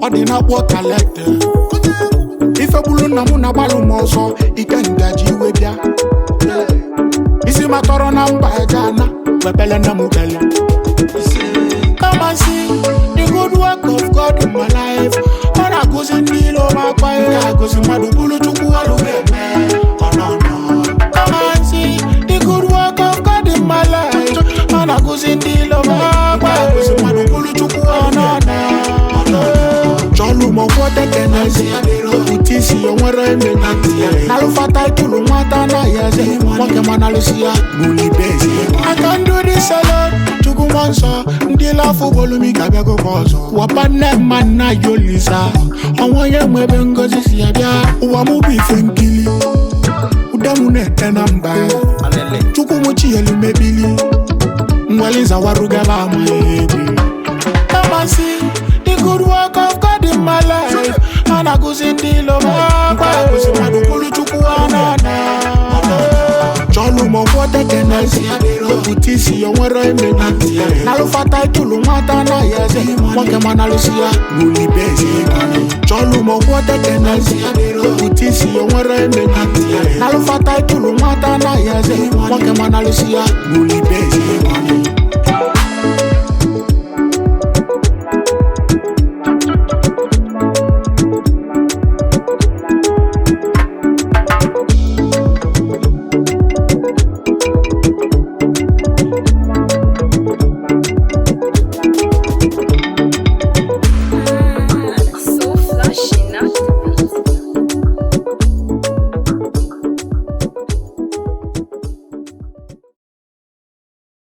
Ọ dị na-akpọ talete. Ife gburu nna m na gbalụ m ọsọ. Ike ngaji iwe bịa. Isi matọrọ na mba eje ana. Wepele nne m kele. Come and see the good work of God in my life. Ọ na-akụzi ndị ilo m akwa ihe agụzi mmadụ bụrụ Chukwu ọrụ ga-eme. Ọ nọ nọ. Come and see the good work of God in my life. Ọ na-akụzi ndị ilo m akwa agụzi mmadụ bụrụ Chukwu ọ nọ nọ. Ọ nọ nọ. Chọlụ m ọkwọ tekenezi okwute isi o nwere eme na ntị ya. N'alụfa taịtụlụ nwata anaghị eze nwoke manalụsi ya bulibezi. I can do this alone. Chukwu mmụọ nsọ ndị lafụ bolumi ga-abịagokwa ọzọ. Wapa nne mma nna ya olisa ọnwa onye nwe ebe ngozi si ya bịa. Ụwa mụ bụ ife nkili ude mụ na-ete na mba. Alele. Chukwu mụ chiyelu mebili nwelizawarugaba ama egwu. Come and see the good work of God in my life. A na-agụzi ndị ilo m akwa agụzi mmadụ kwuru Chukwu ọ na-ana. Chọlụ m ọkwọ tekenezi okwute isi o nwere eme na ntị ya. N'alụfa taịtụlụ nwata anaghị eze nwoke manalụsi ya bulibezi. Chọlụ m ọkwọ tekenezi okwute isi o nwere eme na ntị ya. N'alụfa taịtụlụ nwata anaghị eze nwoke manalụsi ya bulibezi.